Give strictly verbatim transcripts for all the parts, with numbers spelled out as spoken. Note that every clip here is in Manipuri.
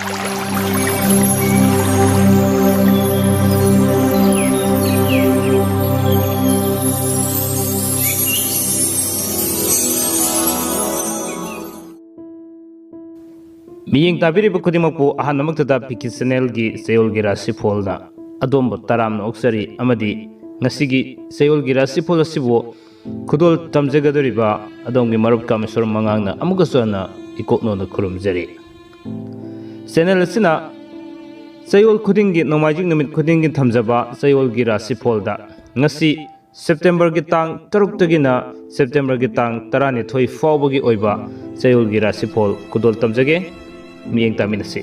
ꯃꯤꯠꯌꯦꯡ ꯇꯥꯕꯤꯔꯤꯕ ꯈꯨꯗꯤꯡꯃꯛꯄꯨ ꯑꯍꯥꯟꯕꯃꯛꯇꯗ ꯄꯤ ꯀꯦ ꯆꯦꯅꯦꯜꯒꯤ ꯆꯌꯣꯜꯒꯤ ꯔꯥꯁꯤꯐꯣꯜꯗ ꯑꯗꯣꯝꯕꯨ ꯇꯔꯥꯝꯅ ꯑꯣꯛꯆꯔꯤ ꯑꯃꯗꯤ ꯉꯁꯤꯒꯤ ꯆꯌꯣꯜꯒꯤ ꯔꯥꯁꯤꯐꯣꯜ ꯑꯁꯤꯕꯨ ꯈꯨꯗꯣꯜ ꯇꯝꯖꯒꯗꯧꯔꯤꯕ ꯑꯗꯣꯝꯒꯤ ꯃꯔꯨꯞ ꯀꯥꯃꯦꯁꯣꯔ ꯃꯉꯥꯡꯅ ꯑꯃꯨꯛꯀꯁꯨ ꯍꯟꯅ ꯏꯀꯣꯛꯅꯧꯅ ꯈꯨꯔꯨꯝꯖꯔꯤ꯫ ꯆꯦꯅꯦꯜ ꯑꯁꯤꯅ ꯆꯌꯣꯜ ꯈꯨꯗꯤꯡꯒꯤ, ꯅꯣꯡꯃꯥꯏꯖꯤꯡ ꯅꯨꯃꯤꯠ ꯈꯨꯗꯤꯡꯒꯤ ꯊꯝꯖꯕ ꯆꯌꯣꯜꯒꯤ ꯔꯥꯁꯤꯐꯣꯜꯗ ꯉꯁꯤ ꯁꯦꯞꯇꯦꯝꯕꯔꯒꯤ ꯇꯥꯡ ꯇꯔꯨꯛꯇꯒꯤꯅ ꯁꯦꯞꯇꯦꯝꯕꯔꯒꯤ ꯇꯥꯡ ꯇꯔꯥꯅꯤꯊꯣꯏ ꯐꯥꯎꯕꯒꯤ ꯑꯣꯏꯕ ꯆꯌꯣꯜꯒꯤ ꯔꯥꯁꯤꯐꯣꯜ ꯈꯨꯗꯣꯜ ꯇꯝꯖꯒꯦ꯫ ꯃꯤꯠꯌꯦꯡ ꯇꯥꯃꯤꯟꯅꯁꯤ꯫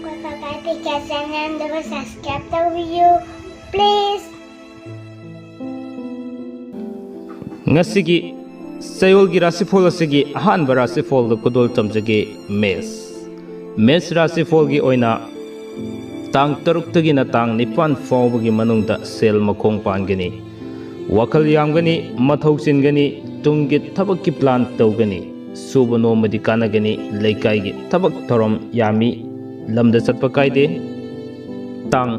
ꯑꯩꯈꯣꯏ ꯀꯀꯥ ꯄꯤꯀꯦ ꯆꯦꯅꯦꯜꯗꯨꯕꯨ subscribe ꯇꯧꯕꯤꯌꯨ, please꯫ ꯉꯁꯤꯒꯤ ꯆꯌꯣꯜꯒꯤ ꯔꯥꯁꯤꯐꯣꯜ ꯑꯁꯤꯒꯤ ꯑꯍꯥꯟꯕ ꯔꯥꯁꯤꯐꯣꯜꯗ ꯈꯨꯗꯣꯜ ꯇꯝꯖꯒꯦ, ꯃꯦꯁ꯫ ꯃꯦꯁ ꯔꯥꯁꯤꯐꯣꯜꯒꯤ ꯑꯣꯏꯅ ꯇꯥꯡ ꯇꯔꯨꯛꯇꯒꯤꯅ ꯇꯥꯡ ꯅꯤꯄꯥꯟ ꯐꯥꯎꯕꯒꯤ ꯃꯅꯨꯡꯗ ꯁꯦꯜ ꯃꯈꯣꯡ ꯄꯥꯟꯒꯅꯤ, ꯋꯥꯈꯜ ꯌꯥꯝꯒꯅꯤ, ꯃꯊꯧ ꯆꯤꯟꯒꯅꯤ, ꯇꯨꯡꯒꯤ ꯊꯕꯛꯀꯤ plan ꯇꯧꯒꯅꯤ, ꯁꯨꯕ ꯅꯣꯝꯕꯗꯤ ꯀꯥꯟꯅꯒꯅꯤ, ꯂꯩꯀꯥꯏꯒꯤ ꯊꯕꯛ ꯊꯧꯔꯝ ꯌꯥꯝꯃꯤ, ꯂꯝꯗ ꯆꯠꯄ ꯀꯥꯏꯗꯦ꯫ ꯇꯥꯡ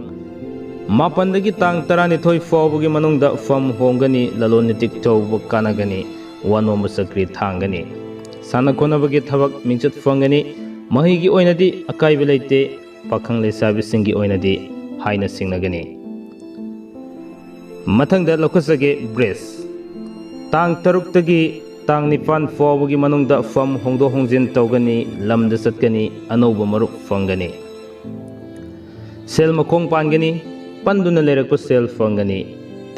ꯃꯥꯄꯟꯗꯒꯤ ꯇꯥꯡ ꯇꯔꯥꯅꯤꯊꯣꯏ ꯐꯥꯎꯕꯒꯤ ꯃꯅꯨꯡꯗ ꯐꯝ ꯍꯣꯡꯒꯅꯤ, ꯂꯂꯣꯟ ꯏꯇꯤꯛ ꯇꯧꯕ ꯀꯥꯟꯅꯒꯅꯤ, ꯋꯥ ꯅꯣꯝꯕ ꯆꯀ꯭ꯔꯤ ꯊꯥꯡꯒꯅꯤ꯫ ꯁꯥꯟꯅ ꯈꯣꯠꯅꯕꯒꯤ ꯊꯕꯛ ꯃꯤꯡꯆꯠ ꯐꯪꯒꯅꯤ, ꯃꯍꯩꯒꯤ ꯑꯣꯏꯅꯗꯤ ꯑꯀꯥꯏꯕ ꯂꯩꯇꯦ, ꯄꯥꯈꯪ ꯂꯩꯁꯥꯕꯤꯁꯤꯡꯒꯤ ꯑꯣꯏꯅꯗꯤ ꯍꯥꯏꯅ ꯁꯤꯡꯅꯒꯅꯤ꯫ ꯃꯊꯪꯗ ꯂꯧꯈꯠꯆꯒꯦ, ꯕ꯭ꯔꯤꯖ꯫ ꯇꯥꯡ ꯇꯔꯨꯛꯇꯒꯤ ꯇꯥꯡ ꯅꯤꯄꯥꯟ ꯐꯥꯎꯕꯒꯤ ꯃꯅꯨꯡꯗ ꯐꯝ ꯍꯣꯡꯗꯣꯛ ꯍꯣꯡꯖꯤꯟ ꯇꯧꯒꯅꯤ, ꯂꯝꯗ ꯆꯠꯀꯅꯤ, ꯑꯅꯧꯕ ꯃꯔꯨꯞ ꯐꯪꯒꯅꯤ꯫ ꯁꯦꯜ ꯃꯈꯣꯡ ꯄꯥꯟꯒꯅꯤ, ꯄꯟꯗꯨꯅ ꯂꯩꯔꯛꯄ ꯁꯦꯜ ꯐꯪꯒꯅꯤ꯫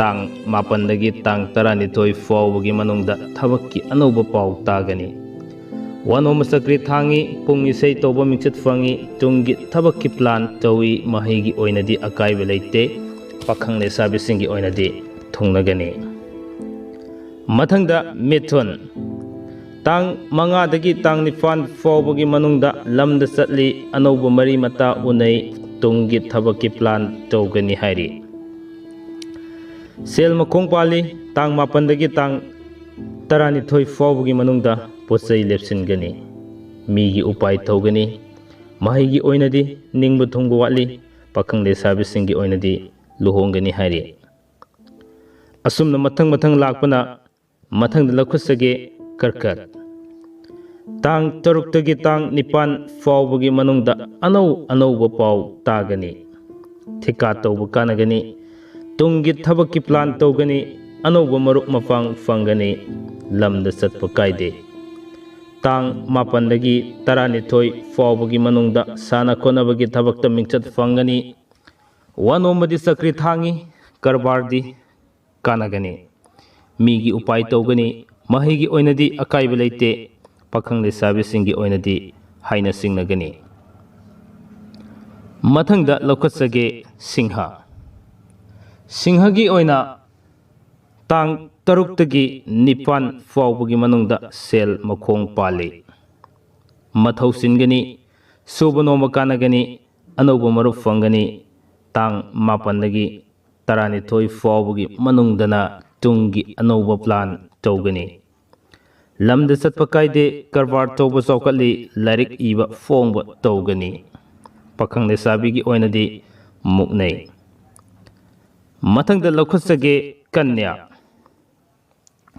ꯇꯥꯡ ꯃꯥꯄꯟꯗꯒꯤ ꯇꯥꯡ ꯇꯔꯥꯅꯤꯊꯣꯏ ꯐꯥꯎꯕꯒꯤ ꯃꯅꯨꯡꯗ ꯊꯕꯛꯀꯤ ꯑꯅꯧꯕ ꯄꯥꯎ ꯇꯥꯒꯅꯤ꯫ ꯋꯥ ꯅꯣꯝꯕ ꯆꯀ꯭ꯔꯤ ꯊꯥꯡꯉꯤ, ꯄꯨꯡ ꯏꯁꯩ ꯇꯧꯕ ꯃꯤꯡꯆꯠ ꯐꯪꯉꯤ, ꯇꯨꯡꯒꯤ ꯊꯕꯛꯀꯤ plan ꯇꯧꯏ, ꯃꯍꯩꯒꯤ ꯑꯣꯏꯅꯗꯤ ꯑꯀꯥꯏꯕ ꯂꯩꯇꯦ, ꯄꯥꯈꯪ ꯂꯩꯁꯥꯕꯤꯁꯤꯡꯒꯤ ꯑꯣꯏꯅꯗꯤ ꯊꯨꯡꯅꯒꯅꯤ꯫ ꯃꯊꯪꯗ ꯃꯤꯊꯨꯟ, ꯇꯥꯡ ꯃꯉꯥꯗꯒꯤ ꯇꯥꯡ ꯅꯤꯄꯥꯟ ꯐꯥꯎꯕꯒꯤ ꯃꯅꯨꯡꯗ ꯂꯝꯗ ꯆꯠꯂꯤ, ꯑꯅꯧꯕ ꯃꯔꯤ ꯃꯇꯥ ꯎꯅꯩ, ꯇꯨꯡꯒꯤ ꯊꯕꯛꯀꯤ plan ꯇꯧꯒꯅꯤ ꯍꯥꯏꯔꯤ꯫ ꯁꯦꯜ ꯃꯈꯣꯡ ꯄꯥꯜꯂꯤ, ꯇꯥꯡ ꯃꯥꯄꯟꯗꯒꯤ ꯇꯥꯡ ꯇꯔꯥꯅꯤꯊꯣꯏ ꯐꯥꯎꯕꯒꯤ ꯃꯅꯨꯡꯗ ꯄꯣꯠ ꯆꯩ ꯂꯦꯞꯁꯤꯟꯒꯅꯤ꯫ ꯃꯤꯒꯤ ꯎꯄꯥꯏ ꯇꯧꯒꯅꯤ꯫ ꯃꯍꯩꯒꯤ ꯑꯣꯏꯅꯗꯤ ꯅꯤꯡꯕ ꯊꯨꯡꯕ ꯋꯥꯠꯂꯤ꯫ ꯄꯥꯈꯪ ꯂꯩꯁꯥꯕꯤꯁꯤꯡꯒꯤ ꯑꯣꯏꯅꯗꯤ ꯂꯨꯍꯣꯡꯒꯅꯤ ꯍꯥꯏꯔꯤ꯫ ꯑꯁꯨꯝꯅ ꯃꯊꯪ ꯃꯊꯪ ꯂꯥꯛꯄꯅ ꯃꯊꯪꯗ ꯂꯧꯈꯠꯆꯒꯦ ꯀꯔꯀꯠ꯫ ꯇꯥꯡ ꯇꯔꯨꯛꯇꯒꯤ ꯇꯥꯡ ꯅꯤꯄꯥꯟ ꯐꯥꯎꯕꯒꯤ ꯃꯅꯨꯡꯗ ꯑꯅꯧ ꯑꯅꯧꯕ ꯄꯥꯎ ꯇꯥꯒꯅꯤ꯫ ꯊꯤꯀꯥ ꯇꯧꯕ ꯀꯥꯟꯅꯒꯅꯤ꯫ ꯇꯨꯡꯒꯤ ꯊꯕꯛꯀꯤ plan ꯇꯧꯒꯅꯤ꯫ ꯑꯅꯧꯕ ꯃꯔꯨꯞ ꯃꯄꯥꯡ ꯐꯪꯒꯅꯤ꯫ ꯂꯝꯗ ꯆꯠꯄ ꯀꯥꯏꯗꯦ꯫ ꯇꯥꯡ ꯃꯥꯄꯟꯗꯒꯤ ꯇꯔꯥꯅꯤꯊꯣꯏ ꯐꯥꯎꯕꯒꯤ ꯃꯅꯨꯡꯗ ꯁꯥꯟꯅ ꯈꯣꯠꯅꯕꯒꯤ ꯊꯕꯛꯇ ꯃꯤꯡꯆꯠ ꯐꯪꯒꯅꯤ꯫ ꯋꯥ ꯅꯣꯝꯕꯗꯤ ꯆꯀ꯭ꯔꯤ ꯊꯥꯡꯉꯤ꯫ ꯀꯔꯕꯥꯔꯗꯤ ꯀꯥꯟꯅꯒꯅꯤ꯫ ꯃꯤꯒꯤ ꯎꯄꯥꯏ ꯇꯧꯒꯅꯤ꯫ ꯃꯍꯩꯒꯤ ꯑꯣꯏꯅꯗꯤ ꯑꯀꯥꯏꯕ ꯂꯩꯇꯦ꯫ ꯄꯥꯈꯪ ꯂꯩꯁꯥꯕꯤꯁꯤꯡꯒꯤ ꯑꯣꯏꯅꯗꯤ ꯍꯥꯏꯅ ꯁꯤꯡꯅꯒꯅꯤ꯫ ꯃꯊꯪꯗ ꯂꯧꯈꯠꯆꯒꯦ ꯁꯤꯡꯍ꯫ ꯁꯤꯡꯍꯒꯤ ꯑꯣꯏꯅ ꯇꯥꯡ ꯇꯔꯨꯛꯇꯒꯤ ꯅꯤꯄꯥꯟ ꯐꯥꯎꯕꯒꯤ ꯃꯅꯨꯡꯗ ꯁꯦꯜ ꯃꯈꯣꯡ ꯄꯥꯜꯂꯤ꯫ ꯃꯊꯧ ꯆꯤꯟꯒꯅꯤ꯫ ꯁꯨꯕ ꯅꯣꯝꯕ ꯀꯥꯟꯅꯒꯅꯤ꯫ ꯑꯅꯧꯕ ꯃꯔꯨꯞ ꯐꯪꯒꯅꯤ꯫ ꯇꯥꯡ ꯃꯥꯄꯟꯗꯒꯤ ꯇꯔꯥꯅꯤꯊꯣꯏ ꯐꯥꯎꯕꯒꯤ ꯃꯅꯨꯡꯗꯅ ꯇꯨꯡꯒꯤ ꯑꯅꯧꯕ plan ꯇꯧꯒꯅꯤ꯫ ꯂꯝꯗ ꯆꯠꯄ ꯀꯥꯏꯗꯦ꯫ ꯀꯔꯕꯥꯔ ꯇꯧꯕ ꯆꯥꯎꯈꯠꯂꯤ꯫ ꯂꯥꯏꯔꯤꯛ ꯏꯕ ꯐꯣꯡꯕ ꯇꯧꯒꯅꯤ꯫ ꯄꯥꯈꯪ ꯂꯩꯁꯥꯕꯤꯒꯤ ꯑꯣꯏꯅꯗꯤ ꯃꯨꯛꯅꯩ꯫ ꯃꯊꯪꯗ ꯂꯧꯈꯠꯆꯒꯦ ꯀꯟꯌꯥ꯫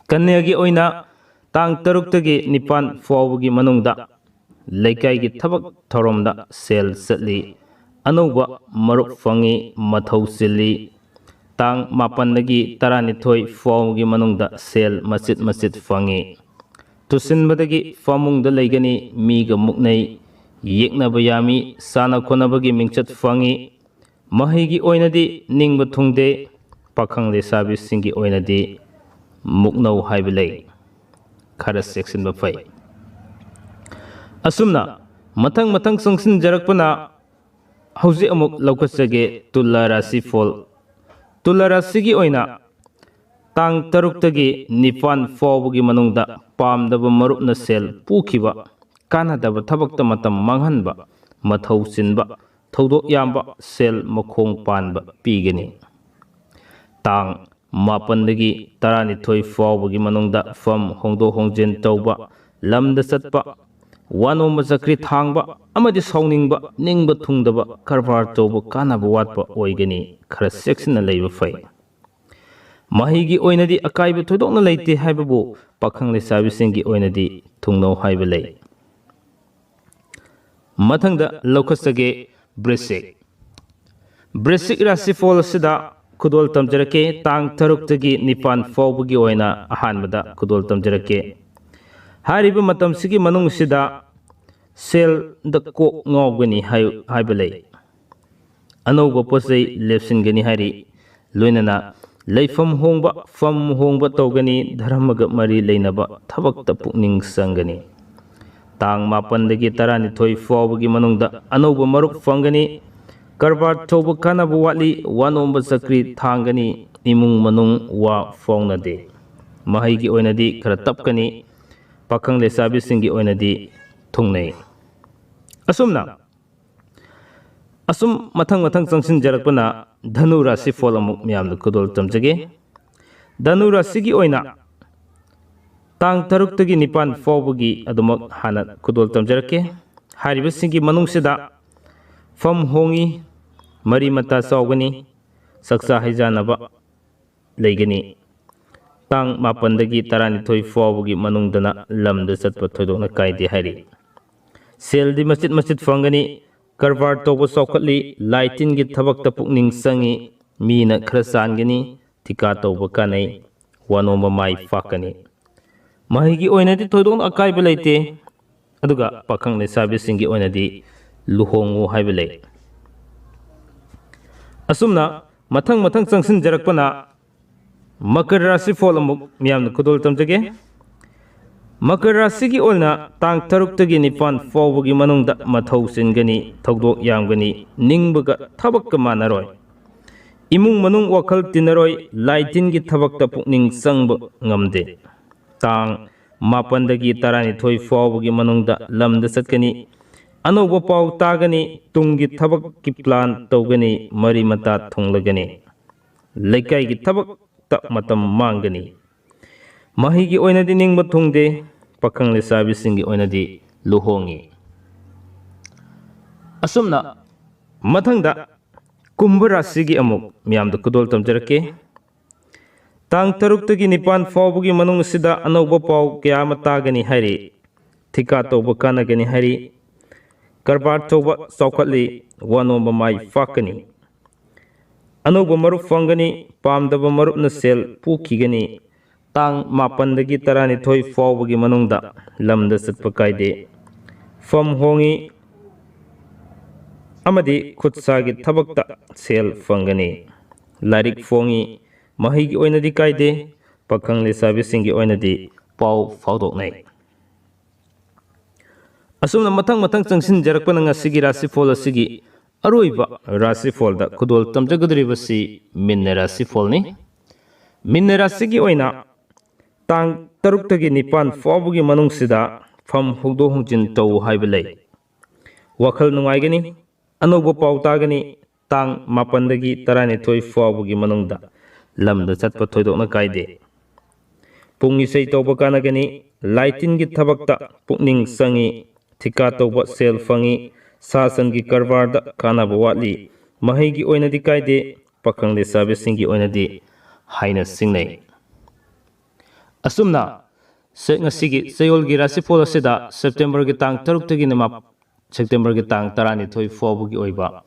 ꯀꯟꯌꯥꯒꯤ ꯑꯣꯏꯅ ꯇꯥꯡ ꯇꯔꯨꯛꯇꯒꯤ ꯅꯤꯄꯥꯟ ꯐꯥꯎꯕꯒꯤ ꯃꯅꯨꯡꯗ ꯂꯩꯀꯥꯏꯒꯤ ꯊꯕꯛ ꯊꯧꯔꯝꯗ ꯁꯦꯜ ꯆꯠꯂꯤ꯫ ꯑꯅꯧꯕ ꯃꯔꯨꯞ ꯐꯪꯉꯤ꯫ ꯃꯊꯧ ꯆꯤꯜꯂꯤ꯫ ꯇꯥꯡ ꯃꯥꯄꯟꯗꯒꯤ ꯇꯔꯥꯅꯤꯊꯣꯏ ꯐꯥꯎꯕꯒꯤ ꯃꯅꯨꯡꯗ ꯁꯦꯜ ꯃꯆꯤꯠ ꯃꯆꯤꯠ ꯐꯪꯉꯤ꯫ ꯇꯨꯁꯤꯟꯕꯗꯒꯤ ꯐꯃꯨꯡꯗ ꯂꯩꯒꯅꯤ꯫ ꯃꯤꯒ ꯃꯨꯛꯅꯩ꯫ ꯌꯦꯛꯅꯕ ꯌꯥꯝꯃꯤ꯫ ꯁꯥꯟꯅ ꯈꯣꯠꯅꯕꯒꯤ ꯃꯤꯡꯆꯠ ꯐꯪꯉꯤ꯫ ꯃꯍꯩꯒꯤ ꯑꯣꯏꯅꯗꯤ ꯅꯤꯡꯕ ꯊꯨꯡꯗꯦ꯫ ꯄꯥꯈꯪ ꯂꯩꯁꯥꯕꯤꯁꯤꯡꯒꯤ ꯑꯣꯏꯅꯗꯤ ꯃꯨꯛꯅꯧ ꯍꯥꯏꯕ ꯂꯩ꯫ ꯈꯔ ꯆꯦꯛꯁꯤꯟꯕ ꯐꯩ꯫ ꯑꯁꯨꯝꯅ ꯃꯊꯪ ꯃꯊꯪ ꯆꯪꯁꯤꯟꯖꯔꯛꯄꯅ ꯍꯧꯖꯤꯛ ꯑꯃꯨꯛ ꯂꯧꯈꯠꯆꯒꯦ ꯇꯨꯂꯥ ꯔꯥꯁꯤꯐꯣꯜ꯫ ꯇꯨꯂꯥ ꯔꯥꯁꯤꯒꯤ ꯑꯣꯏꯅ ꯇꯥꯡ ꯇꯔꯨꯛꯇꯒꯤ ꯅꯤꯄꯥꯟ ꯐꯥꯎꯕꯒꯤ ꯃꯅꯨꯡꯗ ꯄꯥꯝꯗꯕ ꯃꯔꯨꯞꯅ ꯁꯦꯜ ꯄꯨꯈꯤꯕ, ꯀꯥꯟꯅꯗꯕ ꯊꯕꯛꯇ ꯃꯇꯝ ꯃꯥꯡꯍꯟꯕ, ꯃꯊꯧ ꯆꯤꯟꯕ, ꯊꯧꯗꯣꯛ ꯌꯥꯝꯕ, ꯁꯦꯜ ꯃꯈꯣꯡ ꯄꯥꯟꯕ ꯄꯤꯒꯅꯤ꯫ ꯇꯥꯡ ꯃꯥꯄꯟꯗꯒꯤ ꯇꯔꯥꯅꯤꯊꯣꯏ ꯐꯥꯎꯕꯒꯤ ꯃꯅꯨꯡꯗ ꯐꯝ ꯍꯣꯡꯗꯣꯛ ꯍꯣꯡꯖꯤꯟ ꯇꯧꯕ, ꯂꯝꯗ ꯆꯠꯄ, ꯋꯥꯅꯣꯝꯕ ꯆꯀ꯭ꯔꯤ ꯊꯥꯡꯕ ꯑꯃꯗꯤ ꯁꯥꯎꯅꯤꯡꯕ, ꯅꯤꯡꯕ ꯊꯨꯡꯗꯕ, ꯀꯔꯕꯥꯔ ꯇꯧꯕ ꯀꯥꯟꯅꯕ ꯋꯥꯠꯄ ꯑꯣꯏꯒꯅꯤ꯫ ꯈꯔ ꯆꯦꯛꯁꯤꯟꯅ ꯂꯩꯕ ꯐꯩ꯫ ꯃꯍꯩꯒꯤ ꯑꯣꯏꯅꯗꯤ ꯑꯀꯥꯏꯕ ꯊꯣꯏꯗꯣꯛꯅ ꯂꯩꯇꯦ ꯍꯥꯏꯕꯕꯨ ꯄꯥꯈꯪ ꯂꯩꯁꯥꯕꯤꯁꯤꯡꯒꯤ ꯑꯣꯏꯅꯗꯤ ꯊꯨꯡꯅꯧ ꯍꯥꯏꯕ ꯂꯩ꯫ ꯃꯊꯪꯗ ꯂꯧꯈꯠꯆꯒꯦ ꯕ꯭ꯔꯤꯁꯤꯛ꯫ ꯕ꯭ꯔꯤꯁꯤꯛ ꯔꯥꯁꯤꯐꯣꯜ ꯑꯁꯤꯗ ꯈꯨꯗꯣꯜ ꯇꯝꯖꯔꯛꯀꯦ꯫ ꯇꯥꯡ ꯇꯔꯨꯛꯇꯒꯤ ꯅꯤꯄꯥꯟ ꯐꯥꯎꯕꯒꯤ ꯑꯣꯏꯅ ꯑꯍꯥꯟꯕꯗ ꯈꯨꯗꯣꯜ ꯇꯝꯖꯔꯛꯀꯦ꯫ ꯍꯥꯏꯔꯤꯕ ꯃꯇꯝꯁꯤꯒꯤ ꯃꯅꯨꯡꯁꯤꯗ ꯁꯦꯜꯗ ꯀꯣꯛ ꯉꯥꯎꯒꯅꯤ ꯍꯥꯏ-, ꯍꯥꯏꯕ ꯂꯩ꯫ ꯑꯅꯧꯕ ꯄꯣꯠ ꯆꯩ ꯂꯦꯞꯁꯤꯟꯒꯅꯤ ꯍꯥꯏꯔꯤ꯫ ꯂꯣꯏꯅꯅ ꯂꯩꯐꯝ ꯍꯣꯡꯕ, ꯐꯝ ꯍꯣꯡꯕ ꯇꯧꯒꯅꯤ꯫ ꯙꯔꯃꯒ ꯃꯔꯤ ꯂꯩꯅꯕ ꯊꯕꯛꯇ ꯄꯨꯛꯅꯤꯡ ꯆꯪꯒꯅꯤ꯫ ꯇꯥꯡ ꯃꯥꯄꯟꯗꯒꯤ ꯇꯔꯥꯅꯤꯊꯣꯏ ꯐꯥꯎꯕꯒꯤ ꯃꯅꯨꯡꯗ ꯑꯅꯧꯕ ꯃꯔꯨꯞ ꯐꯪꯒꯅꯤ꯫ ꯀꯔꯕꯥꯔ ꯇꯧꯕ ꯀꯥꯟꯅꯕ ꯋꯥꯠꯂꯤ꯫ ꯋꯥꯅꯣꯝꯕ ꯆꯀ꯭ꯔꯤ ꯊꯥꯡꯒꯅꯤ꯫ ꯏꯃꯨꯡ ꯃꯅꯨꯡ ꯋꯥ ꯐꯥꯎꯅꯗꯦ꯫ ꯃꯍꯩꯒꯤ ꯑꯣꯏꯅꯗꯤ ꯈꯔ ꯇꯞꯀꯅꯤ꯫ ꯄꯥꯈꯪ ꯂꯩꯁꯥꯕꯤꯁꯤꯡꯒꯤ ꯑꯣꯏꯅꯗꯤ ꯊꯨꯡꯅꯩ꯫ ꯑꯁꯨꯝꯅ ꯑꯁꯨꯝ ꯃꯊꯪ ꯃꯊꯪ ꯆꯪꯁꯤꯟꯖꯔꯛꯄꯅ ꯙꯅꯨ ꯔꯥꯁꯤꯐꯣꯜ ꯑꯃꯨꯛ ꯃꯌꯥꯝꯗ ꯈꯨꯗꯣꯜ ꯇꯝꯖꯒꯦ꯫ ꯙꯅꯨ ꯔꯥꯁꯤꯒꯤ ꯑꯣꯏꯅ ꯇꯥꯡ ꯇꯔꯨꯛꯇꯒꯤ ꯅꯤꯄꯥꯟ ꯐꯥꯎꯕꯒꯤ ꯑꯗꯨꯃꯛ ꯍꯥꯟꯅ ꯈꯨꯗꯣꯜ ꯇꯝꯖꯔꯛꯀꯦ꯫ ꯍꯥꯏꯔꯤꯕꯁꯤꯡꯒꯤ ꯃꯅꯨꯡꯁꯤꯗ ꯐꯝ ꯍꯣꯡꯉꯤ, ꯃꯔꯤ ꯃꯇꯥ ꯆꯥꯎꯒꯅꯤ, ꯆꯥꯛꯆꯥ ꯍꯩꯖꯥꯟꯅꯕ ꯂꯩꯒꯅꯤ꯫ ꯇꯥꯡ ꯃꯥꯄꯟꯗꯒꯤ ꯇꯔꯥꯅꯤꯊꯣꯏ ꯐꯥꯎꯕꯒꯤ ꯃꯅꯨꯡꯗꯅ ꯂꯝꯗ ꯆꯠꯄ ꯊꯣꯏꯗꯣꯛꯅ ꯀꯥꯏꯗꯦ ꯍꯥꯏꯔꯤ꯫ ꯁꯦꯜꯗꯤ ꯃꯆꯤꯠ ꯃꯆꯤꯠ ꯐꯪꯒꯅꯤ꯫ ꯀꯔꯕꯥꯔ ꯇꯧꯕ ꯆꯥꯎꯈꯠꯂꯤ꯫ ꯂꯥꯏ ꯇꯤꯟꯒꯤ ꯊꯕꯛꯇ ꯄꯨꯛꯅꯤꯡ ꯆꯪꯉꯤ꯫ ꯃꯤꯅ ꯈꯔ ꯆꯥꯟꯒꯅꯤ꯫ ꯊꯤꯀꯥ ꯇꯧꯕ ꯀꯥꯟꯅꯩ꯫ ꯋꯥꯅꯣꯝꯕ ꯃꯥꯏ ꯄꯥꯛꯀꯅꯤ꯫ ꯃꯍꯩꯒꯤ ꯑꯣꯏꯅꯗꯤ ꯊꯣꯏꯗꯣꯛꯅ ꯑꯀꯥꯏꯕ ꯂꯩꯇꯦ꯫ ꯑꯗꯨꯒ ꯄꯥꯈꯪ ꯂꯩꯁꯥꯕꯤꯁꯤꯡꯒꯤ ꯑꯣꯏꯅꯗꯤ ꯂꯨꯍꯣꯡꯉꯨ ꯍꯥꯏꯕ ꯂꯩ꯫ ꯑꯁꯨꯝꯅ ꯃꯊꯪ ꯃꯊꯪ ꯆꯪꯁꯤꯟꯖꯔꯛꯄꯅ ꯃꯀꯔ ꯔꯥꯁꯤꯐꯣꯜ ꯑꯃꯨꯛ ꯃꯤꯌꯥꯝꯅ ꯈꯨꯗꯣꯜ ꯇꯝꯖꯒꯦ꯫ ꯃꯀꯔ ꯔꯥꯁꯤꯒꯤ ꯑꯣꯏꯅ ꯇꯥꯡ ꯇꯔꯨꯛꯇꯒꯤ ꯅꯤꯄꯥꯟ ꯐꯥꯎꯕꯒꯤ ꯃꯅꯨꯡꯗ ꯃꯊꯧ ꯆꯤꯟꯒꯅꯤ, ꯊꯧꯗꯣꯛ ꯌꯥꯝꯒꯅꯤ, ꯅꯤꯡꯕꯒ ꯊꯕꯛꯀ ꯃꯥꯟꯅꯔꯣꯏ꯫ ꯏꯃꯨꯡ ꯃꯅꯨꯡ ꯋꯥꯈꯜ ꯇꯤꯟꯅꯔꯣꯏ, ꯂꯥꯏ ꯇꯤꯟꯒꯤ ꯊꯕꯛꯇ ꯄꯨꯛꯅꯤꯡ ꯆꯪꯕ ꯉꯝꯗꯦ꯫ ꯇꯥꯡ ꯃꯥꯄꯟꯗꯒꯤ ꯇꯔꯥꯅꯤꯊꯣꯏ ꯐꯥꯎꯕꯒꯤ ꯃꯅꯨꯡꯗ ꯂꯝꯗ ꯆꯠꯀꯅꯤ꯫ ꯑꯅꯧꯕ ꯄꯥꯎ ꯇꯥꯒꯅꯤ꯫ ꯇꯨꯡꯒꯤ ꯊꯕꯛꯀꯤ ꯄ꯭ꯂꯥꯟ ꯇꯧꯒꯅꯤ꯫ ꯃꯔꯤ ꯃꯇꯥ ꯊꯨꯡꯂꯒꯅꯤ꯫ ꯂꯩꯀꯥꯏꯒꯤ ꯊꯕꯛꯇ ꯃꯇꯝ ꯃꯥꯡꯒꯅꯤ꯫ ꯃꯍꯩꯒꯤ ꯑꯣꯏꯅꯗꯤ ꯅꯤꯡꯕ ꯊꯨꯡꯗꯦ꯫ ꯄꯥꯈꯪ ꯂꯩꯁꯥꯕꯤꯁꯤꯡꯒꯤ ꯑꯣꯏꯅꯗꯤ ꯂꯨꯍꯣꯡꯉꯤ꯫ ꯑꯁꯨꯝꯅ ꯃꯊꯪꯗ ꯀꯨꯝꯚ ꯔꯥꯁꯤꯒꯤ ꯑꯃꯨꯛ ꯃꯤꯌꯥꯝꯗ ꯈꯨꯗꯣꯜ ꯇꯝꯖꯔꯛꯀꯦ꯫ ꯇꯥꯡ ꯇꯔꯨꯛꯇꯒꯤ ꯅꯤꯄꯥꯟ ꯐꯥꯎꯕꯒꯤ ꯃꯅꯨꯡ ꯑꯁꯤꯗ ꯑꯅꯧꯕ ꯄꯥꯎ ꯀꯌꯥ ꯑꯃ ꯇꯥꯒꯅꯤ ꯍꯥꯏꯔꯤ꯫ ꯊꯤꯀꯥ ꯇꯧꯕ ꯀꯥꯟꯅꯒꯅꯤ ꯍꯥꯏꯔꯤ꯫ ꯀꯔꯕꯥꯔ ꯇꯧꯕ ꯆꯥꯎꯈꯠꯂꯤ, ꯋꯥ ꯅꯣꯝꯕ ꯃꯥꯏ ꯄꯥꯛꯀꯅꯤ꯫ ꯑꯅꯧꯕ ꯃꯔꯨꯞ ꯐꯪꯒꯅꯤ, ꯄꯥꯝꯗꯕ ꯃꯔꯨꯞꯅ ꯁꯦꯜ ꯄꯨꯈꯤꯒꯅꯤ꯫ ꯇꯥꯡ ꯃꯥꯄꯟꯗꯒꯤ ꯇꯔꯥꯅꯤꯊꯣꯏ ꯐꯥꯎꯕꯒꯤ ꯃꯅꯨꯡꯗ ꯂꯝꯗ ꯆꯠꯄ ꯀꯥꯏꯗꯦ꯫ ꯐꯝ ꯍꯣꯡꯉꯤ ꯑꯃꯗꯤ ꯈꯨꯠꯁꯥꯒꯤ ꯊꯕꯛꯇ ꯁꯦꯜ ꯐꯪꯒꯅꯤ꯫ ꯂꯥꯏꯔꯤꯛ ꯐꯣꯡꯉꯤ, ꯃꯍꯩꯒꯤ ꯑꯣꯏꯅꯗꯤ ꯀꯥꯏꯗꯦ, ꯄꯥꯈꯪ ꯂꯩꯁꯥꯕꯤꯁꯤꯡꯒꯤ ꯑꯣꯏꯅꯗꯤ ꯄꯥꯎ ꯐꯥꯎꯗꯣꯛꯅꯩ꯫ ꯑꯁꯨꯝꯅ ꯃꯊꯪ ꯃꯊꯪ ꯆꯪꯁꯤꯟꯖꯔꯛꯄꯅ ꯉꯁꯤꯒꯤ ꯔꯥꯁꯤꯐꯣꯜ ꯑꯁꯤꯒꯤ ꯑꯔꯣꯏꯕ ꯔꯥꯁꯤꯐꯣꯜꯗ ꯈꯨꯗꯣꯜ ꯇꯝꯖꯒꯗꯧꯔꯤꯕꯁꯤ ꯃꯤꯟꯅ ꯔꯥꯁꯤꯐꯣꯜꯅꯤ꯫ ꯃꯤꯟꯅ ꯔꯥꯁꯤꯒꯤ ꯑꯣꯏꯅ ꯇꯥꯡ ꯇꯔꯨꯛꯇꯒꯤ ꯅꯤꯄꯥꯟ ꯐꯥꯎꯕꯒꯤ ꯃꯅꯨꯡꯁꯤꯗ ꯐꯝ ꯍꯣꯡꯗꯣꯛ ꯍꯣꯡꯖꯤꯟ ꯇꯧ ꯍꯥꯏꯕ ꯂꯩ꯫ ꯋꯥꯈꯜ ꯅꯨꯡꯉꯥꯏꯒꯅꯤ, ꯑꯅꯧꯕ ꯄꯥꯎ ꯇꯥꯒꯅꯤ꯫ ꯇꯥꯡ ꯃꯥꯄꯟꯗꯒꯤ ꯇꯔꯥꯅꯤꯊꯣꯏ ꯐꯥꯎꯕꯒꯤ ꯃꯅꯨꯡꯗ ꯂꯝꯗ ꯆꯠꯄ ꯊꯣꯏꯗꯣꯛꯅ ꯀꯥꯏꯗꯦ꯫ ꯄꯨꯡ ꯏꯁꯩ ꯇꯧꯕ ꯀꯥꯟꯅꯒꯅꯤ꯫ ꯂꯥꯏ ꯇꯤꯟꯒꯤ ꯊꯕꯛꯇ ꯄꯨꯛꯅꯤꯡ ꯆꯪꯉꯤ꯫ ꯊꯤꯀꯥ ꯇꯧꯕ ꯁꯦꯜ ꯐꯪꯉꯤ꯫ ꯁꯥ ꯁꯟꯒꯤ ꯀꯔꯕꯥꯔꯗ ꯀꯥꯟꯅꯕ ꯋꯥꯠꯂꯤ꯫ ꯃꯍꯩꯒꯤ ꯑꯣꯏꯅꯗꯤ ꯀꯥꯏꯗꯦ꯫ ꯄꯥꯈꯪ ꯂꯩꯁꯥꯕꯤꯁꯤꯡꯒꯤ ꯑꯣꯏꯅꯗꯤ ꯍꯥꯏꯅ ꯁꯤꯡꯅꯩ꯫ ꯑꯁꯨꯝꯅ ꯁꯦ-, ꯉꯁꯤꯒꯤ ꯆꯌꯣꯜꯒꯤ ꯔꯥꯁꯤꯐꯣꯜ ꯑꯁꯤꯗ ꯁꯦꯞꯇꯦꯝꯕꯔꯒꯤ ꯇꯥꯡ ꯇꯔꯨꯛꯇꯒꯤꯅ ꯃꯥ-, ꯁꯦꯞꯇꯦꯝꯕꯔꯒꯤ ꯇꯥꯡ ꯇꯔꯥꯅꯤꯊꯣꯏ ꯐꯥꯎꯕꯒꯤ ꯑꯣꯏꯕ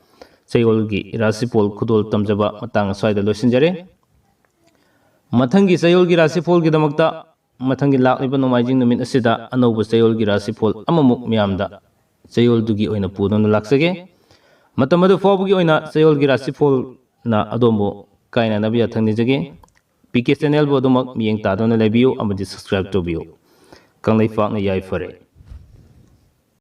ꯆꯌꯣꯜꯒꯤ ꯔꯥꯁꯤꯐꯣꯜ ꯈꯨꯗꯣꯜ ꯇꯝꯖꯕ ꯃꯇꯥꯡ ꯑꯁ꯭ꯋꯥꯏꯗ ꯂꯣꯏꯁꯤꯟꯖꯔꯦ꯫ ꯃꯊꯪꯒꯤ ꯆꯌꯣꯜꯒꯤ ꯔꯥꯁꯤꯐꯣꯜꯒꯤꯗꯃꯛꯇ ꯃꯊꯪꯒꯤ ꯂꯥꯛꯂꯤꯕ ꯅꯣꯡꯃꯥꯏꯖꯤꯡ ꯅꯨꯃꯤꯠ ꯑꯁꯤꯗ ꯑꯅꯧꯕ ꯆꯌꯣꯜꯒꯤ ꯔꯥꯁꯤꯐꯣꯜ ꯑꯃꯃꯨꯛ ꯃꯤꯌꯥꯝꯗ ꯆꯌꯣꯜꯗꯨꯒꯤ ꯑꯣꯏꯅ ꯄꯨꯗꯨꯅ ꯂꯥꯛꯆꯒꯦ꯫ ꯃꯇꯝ ꯑꯗꯨ ꯐꯥꯎꯕꯒꯤ ꯑꯣꯏꯅ ꯆꯌꯣꯜꯒꯤ ꯔꯥꯁꯤꯐꯣꯜꯅ ꯑꯗꯣꯝꯕꯨ ꯀꯥꯏꯅꯅꯕ ꯌꯥꯊꯪ ꯅꯤꯖꯒꯦ꯫ ꯄꯤ ꯀꯦ ꯆꯦꯅꯦꯜꯕꯨ ꯑꯗꯨꯃꯛ ꯃꯤꯠꯌꯦꯡ ꯇꯥꯗꯨꯅ ꯂꯩꯕꯤꯌꯨ ꯑꯃꯗꯤ subscribe ꯇꯧꯕꯤꯌꯨ꯫ ꯀꯪꯂꯩꯄꯥꯛꯅ ꯌꯥꯏꯐꯔꯦ꯫